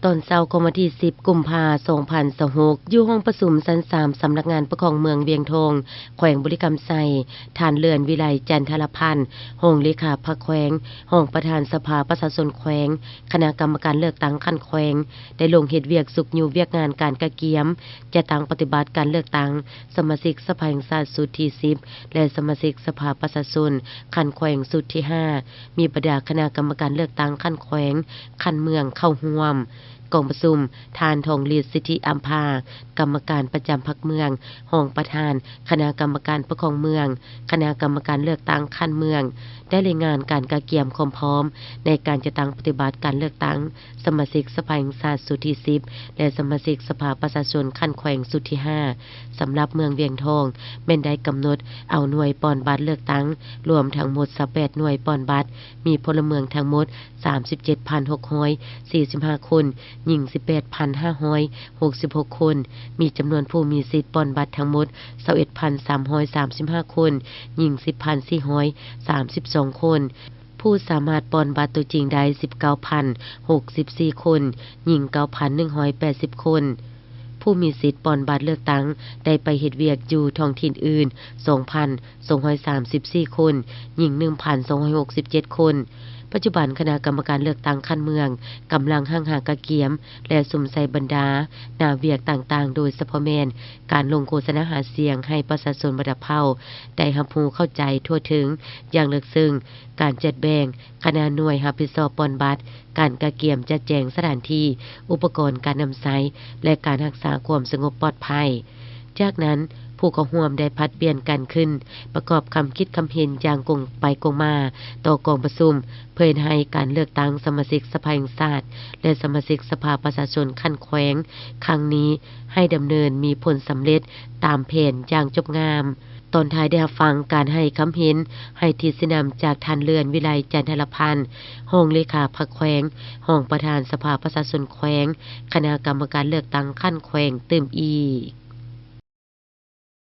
ຕອນເຊົ້າຂອງວັນທີສິບ ກຸມພາ ສອງພັນຊາວຫົກ ຢູ່ຫ້ອງປະຊຸມຊັ້ນສາມ ສຳນັກງານປົກຄອງເມືອງວຽງທອງ ແຂວງບໍລິຄຳໄຊ, ທ່ານ ເລື່ອນວິໄລ ຈັນທະລະພັນ ຮອງເລຂາພັກແຂວງ, ຮອງປະທານສະພາປະຊາຊົນແຂວງ, ຄະນະກຳມະການເລືອກຕັ້ງຂັ້ນແຂວງ ໄດ້ລົງເຮັດວຽກຊຸກຍູ້ວຽກງານການກະກຽມ ຈັດຕັ້ງປະຕິບັດການເລືອກຕັ້ງສະມາຊິກສະພາແຫ່ງຊາດຊຸດທີສິບ ແລະ ສະມາຊິກສະພາປະຊາຊົນຂັ້ນແຂວງຊຸດທີຫ້າ ມີບັນດາຄະນະກຳມະການເລືອກຕັ້ງຂັ້ນແຂວງ, ຂັ້ນເມືອງເຂົ້າຮ່ວມ. ກອງປະຊຸມ, ທ່ານ ທອງລິດ ສິດທິອຳພາ ກຳມະການປະຈຳພັກເມືອງ, ຮອງປະທານຄະນະກຳມະການປົກຄອງເມືອງ, ຄະນະກຳມະການເລືອກຕັ້ງຂັ້ນເມືອງ ໄດ້ລາຍງານການກະກຽມຄວາມພ້ອມໃນການຈັດຕັ້ງປະຕິບັດການເລືອກຕັ້ງສະມາຊິກສະພາແຫ່ງຊາດຊຸດທີສິບ ແລະ ສະມາຊິກສະພາປະຊາຊົນຂັ້ນແຂວງຊຸດທີຫ້າ ສຳລັບເມືອງວຽງທອງ ແມ່ນໄດ້ກຳນົດເອົາໜ່ວຍປ່ອນບັດເລືອກຕັ້ງລວມທັງໝົດຊາວແປດໜ່ວຍປ່ອນບັດ, ມີພົນລະເມືອງທັງໝົດ ສາມສິບເຈັດພັນຫົກຮ້ອຍສີ່ສິບຫ້າຄົນ, ຍິງສິບແປດພັນຫ້າຮ້ອຍຫົກສິບຫົກຄົນ, ມີຈຳນວນຜູ້ມີສິດປ່ອນບັດທັງໝົດ ຊາວເອັດພັນສາມຮ້ອຍສາມສິບຫ້າຄົນ, ຍິງສິບພັນສີ່ຮ້ອຍສາມສິບສອງຄົນ, ຜູ້ສາມາດປ່ອນບັດຕົວຈິງໄດ້ ສິບເກົ້າພັນຫົກສິບສີ່ຄົນ, ຍິງເກົ້າພັນໜຶ່ງຮ້ອຍແປດສິບຄົນ. ຜູ້ມີສິດປ່ອນບັດເລືອກຕັ້ງໄດ້ໄປເຮັດວຽກຢູ່ທ້ອງຖິ່ນອື່ນ ສອງພັນສອງຮ້ອຍສາມສິບສີ່ຄົນ, ຍິງໜຶ່ງພັນສອງຮ້ອຍຫົກສິບເຈັດຄົນ. ປັດຈຸບັນຄະນະກຳມະການເລືອກຕັ້ງຂັ້ນເມືອງກຳລັງຮັ່ງຫາກະກຽມ ແລະ ສຸມໃສ່ບັນດາໜ້າວຽກຕ່າງໆ ໂດຍສະເພາະແມ່ນການລົງໂຄສະນາຫາສຽງໃຫ້ປະຊາຊົນບັນດາເຜົ່າໄດ້ຮັບຮູ້ເຂົ້າໃຈທົ່ວເຖິງຢ່າງເລິກເຊິ່ງ, ການຈັດແບ່ງຄະນະໜ່ວຍຮັບຜິດຊອບປ່ອນບັດ, ການກະກຽມຈັດແຈງສະຖານທີ່, ອຸປະກອນການນຳໃຊ້ ແລະ ການຮັກສາຄວາມສະຫງົບປອດໄພ. ຈາກນັ້ນ, ຜູ້ເຂົ້າຮ່ວມໄດ້ຜັດປ່ຽນກັນຂຶ້ນປະກອບຄຳຄິດຄຳເຫັນຢ່າງກົງໄປກົງມາຕໍ່ກອງປະຊຸມ ເພື່ອເຮັດໃຫ້ການເລືອກຕັ້ງສະມາຊິກສະພາແຫ່ງຊາດ ແລະ ສະມາຊິກສະພາປະຊາຊົນຂັ້ນແຂວງຄັ້ງນີ້ ໃຫ້ດຳເນີນມີຜົນສຳເລັດຕາມແຜນຢ່າງຈົບງາມ. ຕອນທ້າຍໄດ້ຮັບຟັງການໃຫ້ຄຳເຫັນ ໃຫ້ທິດຊີ້ນຳຈາກທ່ານ ເລື່ອນວິໄລ ຈັນທະລະພັນ ຮອງເລຂາພັກແຂວງ, ຮອງປະທານສະພາປະຊາຊົນແຂວງ, ຄະນະກຳມະການເລືອກຕັ້ງຂັ້ນແຂວງຕື່ມອີກ.